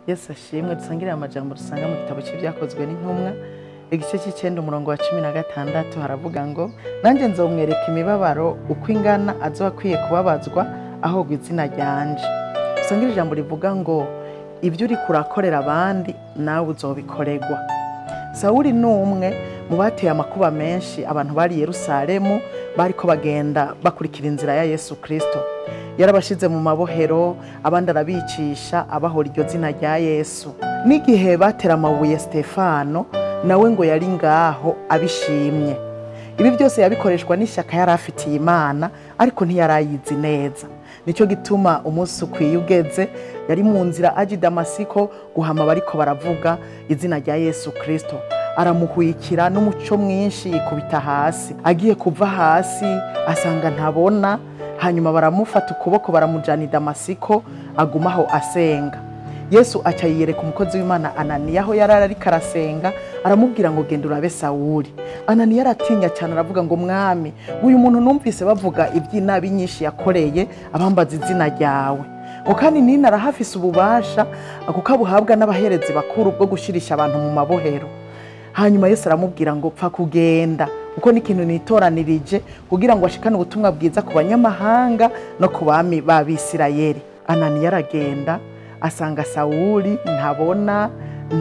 Yesu ashimwe. Dusangire amajambo dusanga mu gitabo c'Ibyakozwe n'Intumwa, igice c'icenda, umurongo wa 16. Haravuga ngo: "Nanjye nzomwereka imibabaro uko ingana azoba akwiye kubabazwa ahogwa izina ryanje." Dusangire ijambo rivuga ngo: "Ibyo uriko urakorera abandi, nawe uzobikorerwa." Sawuli ni umwe mu bateye amakuba menshi abantu bari i Yerusalemu bariko bagenda bakurikira inzira ya Yesu Kristo. Yarabashize mu mabohero, abandi arabicisha abahora iryo zina rya Yesu. N'igihe batera amabuye Stefano, nawe ngo yari ngaho abishimye. Ibi byose yabikoreshwa n'ishyaka yari afitiye Imana, ariko ntiyarayizi neza. Nicyo gituma umunsi ukwiye ugeze, yari mu nzira aja i Damasiko guhama bariko baravuga izina rya Yesu Kristo, aramuhwikira n'umuco mwinshi, yikubita hasi. Agiye kuva hasi, asanga ntabona. Hanyuma baramufata ukuboko, baramujana i Damasiko. Agumaho asenga, Yesu aca yiyereka umukozi w'Imana Ananiya aho yari ariko arasenga, aramubwira ngo: "Genda urabe Sawuli." Ananiya aratinya cyane, aravuga ngo: "Mwami, uyu muntu numvise bavuga iby'inabi nyinshi yakoreye abambaza izina ryawe, ngo kandi nina arahafise ububasha kuko abuhabwa n'abaherezi bakuru bwo gushirisha abantu mu mabohero." Hanyuma Yesu aramubwira ngo: "Pfa kugenda, kuko n'ikintu nitoranirije kugira ngo ashikane ubutumwa bwiza ku banyamahanga no ku bami b'Abisirayeli." Ananiya aragenda, asanga Sawuli ntabona,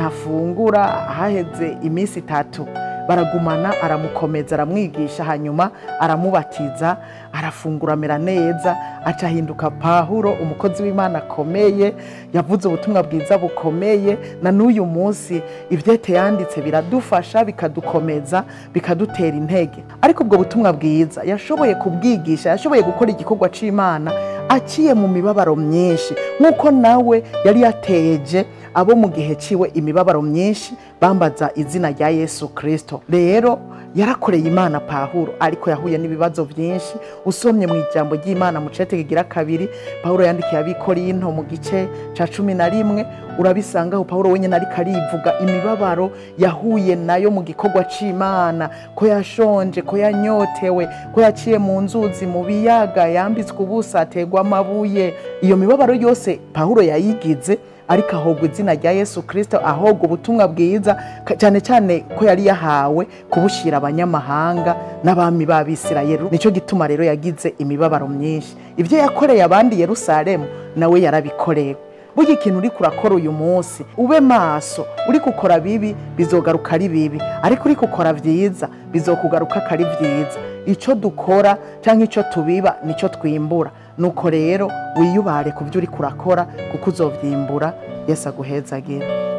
ntafungura, haheze iminsi 3. Baragumana, aramukomeza, aramwigisha, hanyuma aramubatiza, arafungura, amera neza, aca ahinduka Pahuro, umukozi w'Imana akomeye, yavuze ubutumwa bwiza bukomeye. Na n'uyu munsi ivyete yanditse biradufasha, bikadukomeza, bikadutera intege. Ariko ubwo butumwa bwiza yashoboye kubwigisha, yashoboye gukora igikorwa c'Imana aciye mu mibabaro myinshi, nk'uko nawe yari yateje abo mu gihe ciwe imibabaro myinshi bambaza izina rya Yesu Kristo. Rero yarakoreye Imana Pahuro, ariko yahuye n'ibibazo byinshi. Usomye mu ijambo ry'Imana mu cete kigira kabiri Pawulo yandikiye Abikorinto, mu gice ca 11, urabisangaho. Pawulo wenyine ariko arivuga imibabaro yahuye nayo mu gikorwa c'Imana, ko yashonje, ko yanyotewe, ko yaciye mu nzuzi, mu biyaga, yambitswe ubusa, ategwa amabuye. Iyo mibabaro yose Pawulo yayigize ariko ahogwa izina rya Yesu Kristo, ahogwa ubutumwa bwiza, cyane cyane ko yari yahawe kubushira abanyamahanga n'abami b'Abisirayeli. Nicyo gituma rero yagize imibabaro myinshi. Ibyo yakoreye abandi Yerusalemu, nawe yarabikorewe. Burya ikintu uriko urakora uyu munsi, ube maso. Uri gukora bibi, bizogaruka ari bibi, ariko uri gukora vyiza, bizokugaruka ko ari vyiza. Ico dukora canke ico tubiba, nico twimbura. Nuko rero wiyubare ku byo uriko urakora, kuko uzovyimbura. Yesu aguhezagire.